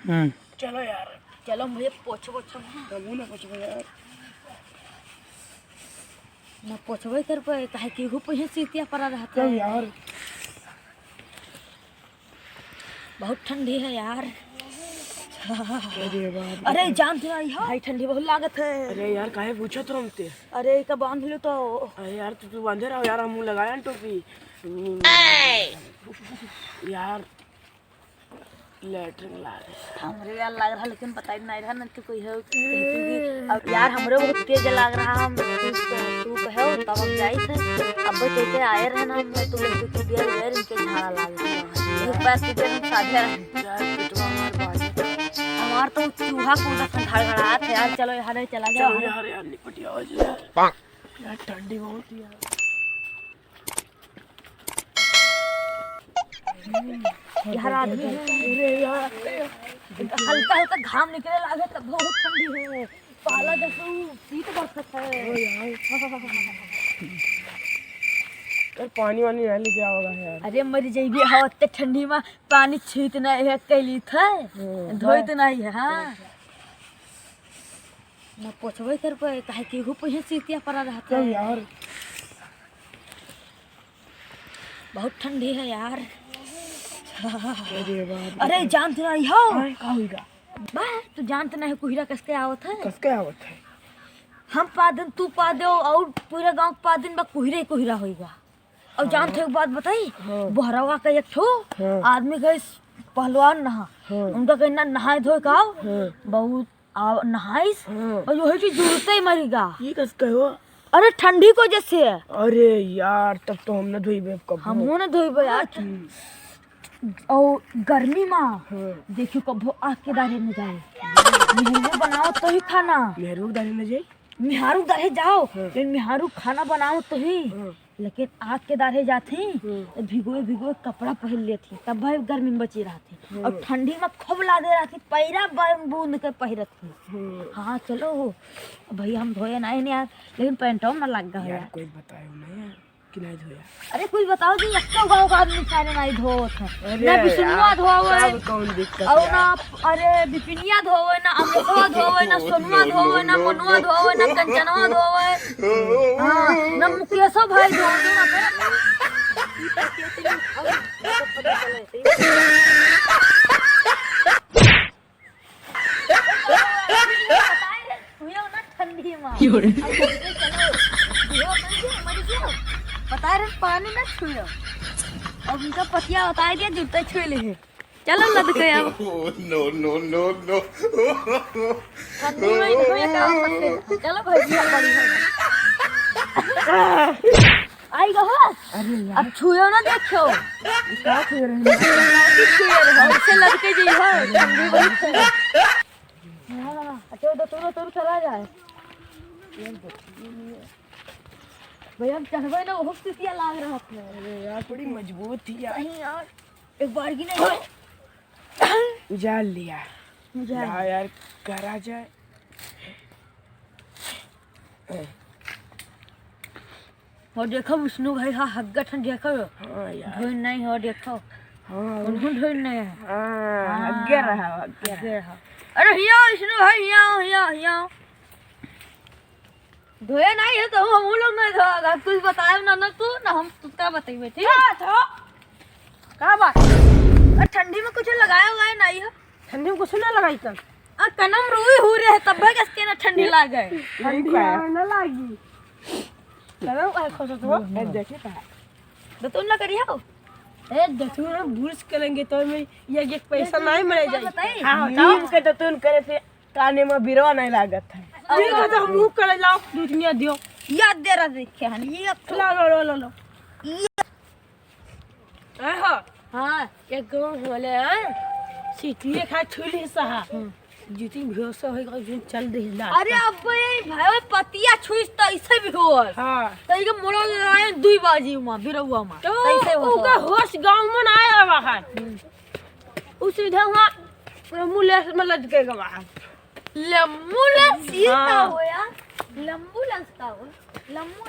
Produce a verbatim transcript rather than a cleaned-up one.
हम्म। चलो यार। चलो, मुझे पोछो, पोछो। तबू ना पोछो यार। ना पोछबे कर पाए, काहे कि एहू पहिए सीतिया परा रहत है। यार। बहुत ठंडी है यार। अरे बाप रे। अरे, जान तो आई हो। भाई, ठंडी बहुत लागत है। अरे यार, काहे पूछत रहो हमसे? अरे, इका बांध लो तो। अरे यार, तू, तू बांधे रहो यार, हम लगाया ना टोपी। यार, लैट्रिन लाग रहा। हमरे यार लाग रहा, लेकिन बताई नहीं रहा ना, तू कोई हो, कोई तू भी। अब यार, हमरे बहुत तेज लाग रहा, हम तू, तू कहो, तब हम जाई थे। अब कैसे आए रहे ना, मैं तो बोलती, तू बियर, बियर, इनके झाड़ा लाग रहा। एक बार तू जब साझा रहे। यार, पेटवा हमार बाजी। हमार तो चूहा कूदा था, घड़घड़ात है यार। चलो यार, चला जाओ। चलो यार, यार, निपट जाओ जी यार। यार, ठंडी बहुत है यार। यार, आदमी है। अरे यार, हल्का हल्का घाम निकले लागे, तब बहुत ठंडी है। पाला जैसे उ शीत बरसत है। ओ यार। यार, पानी वानी ना लेके आओगा यार। अरे, मर जइबे, हाँ, इतने ठंडी में पानी छीत ना है, कैली थे। हाँ। धोइत नहीं है, हाँ। ना पोछबे कर पाए, काहे कि एहू पहिए सीतिया परा रहत है। यार। बहुत ठंडी है यार। अरे बाप रे। अरे, जानत नहीं हो? आए, का होइगा? बा, तू जानत नहीं, कुहिरा कसके आवत है? कसके आवत है? हम पादिन, तू पादे और पूरा गाँव पादिन बा, कुहिरे कुहिरा होइगा। और हाँ। जानत हो एक बात बताई? हाँ। बहरवा का एक ठो हाँ। आदमी गए पहलवान नहा। हाँ। उनका कहना नहाए धोए का आओ। हाँ। बहुत आ, नहाइस हाँ। और वही की जरूरत ही मरिगा। ये कस कहो? अरे ठंडी को जैसे। अरे यार, तब तो हम न धोइबे कब। हमहू न धोइबे यार। हम्म। और गर्मी मा हाँ। देखियो कबो आग के दारे में जाए। मेहरुआ बनाओ तो ही खाना। मेहरुआ के दारे में जाए? मेहरारू दारे जाओ, हाँ। लेकिन मेहरारू खाना बनाओ तो ही। हाँ। लेकिन आग के दारे जात ही, हम्म। तो भिगोए भिगोए कपड़ा पहन लेत ही, तब भाई गर्मी में बची रहत ही। हम्म। और ठंडी में खूब लादे रहत ही, पैरा बूंद बूंद के पहिरत ही। हम्म। हाँ, चलो, भैया हम धोए नहीं, नहीं यार, लेकिन पैंटों में लग गया यार, यार। कोई बतायो नहीं यार, कि नहीं धोया। अरे, कोई बताओ जी, एक्को गाँव का आदमी सारे नहीं धोत है। अरे ना बिसुनुआ यार, धोवे, तब कौन दिक्कत और यार? ना अरे, बिपिनिया धोवे ना, अमृतवा धोवे ना, सोनुआ धोवे ना, मनुआ धोवे ना, कंचनवा धोवे। हाँ, ना मुकेशो भाई धोवे ना। छुयो ना ठंडी में। की हो रे? अब चलो, दियो, मर गया, मर गया। पता रे, पानी ना छुयो। अब उनका पतिया बताई दिया, जूते छुए ले है। चलो लद के आओ। Oh, no, no, no, no। ठंडी में इनको ये काम करते हैं। चलो भाई, ये बड़ी है। आई गो हो। अरे यार। अब छुयो ना देखो। का छुए रहे? छुए रहे, इसे लद के जी हो। ठंडी बहुत है। हाँ, अच्छा, उधर तोरो, तोरो चला जाए। भैया, हम चढ़बे ना, बहुत सीतिया लाग रहा था। अरे यार, बड़ी मजबूत थी यार। नहीं यार, एक बार की नहीं। उजाड़ लिया। उजाड़। ला यार, करा जाए। और देखो विष्णु भाई, हाँ, हग्गा ठन देखो। हाँ यार। ढोइन नहीं हो, देखो। हाँ। उन्हों ढोइन नहीं है। हाँ, हाँ। हग्गे रहा, हग्गे हग्गे रहा। रहा। अरे हिया विष्णु भाई, हिया, हिया, हिया। धोए नहीं है तो हम लोग नहीं धोएगा। कुछ बताए ना, ना तू, ना हम तुका बताइबे, ठीक? हाँ, तो का बात? अरे ठंडी में कुछ लगाए हुआ है नहीं हो? ठंडी में कुछ ना लगाई तब। आ, कनम रुई हो रहे है, तब भाई कसके ना ठंडी लागे। ठंडी ना लागी। चलो, आ, खोसो तो। ए, देखे का? दतुन ना करियो। ए, दतुन ना बुर्स करेंगे तो मैं ये, ये पैसा नहीं मरे जाए। बताई? हाँ, बताओ। नीम के दतुन करे से काने में बिरवा नहीं लागत है। ठीक है, तो हम मुंह करे लाओ, दू दुनिया दियो। याद दे रहा देखे हन, ये अब तो ला, ला, ला, ला, ला। ये आहो। हाँ। एक गाँव होले, हाँ? सीटिए खा छुली सहा। हम्म। जीती बेहोश होई गई, जो चल दे ला। अरे अब ये भाई पतिया छुईस त ऐसे भी होल। हाँ। त इके मोड़ा ले आए दुई बाजी मा, बिरौआ मा। तो त ऐसे होता। ओका होश गाँव में ना आया बाहर। हम्म। उ सीधे वहाँ एम्बुलेंस में लटके गवा। एम्बुलेंस ये का हाँ। हो यार? एम्बुलेंस का हो? लम्बू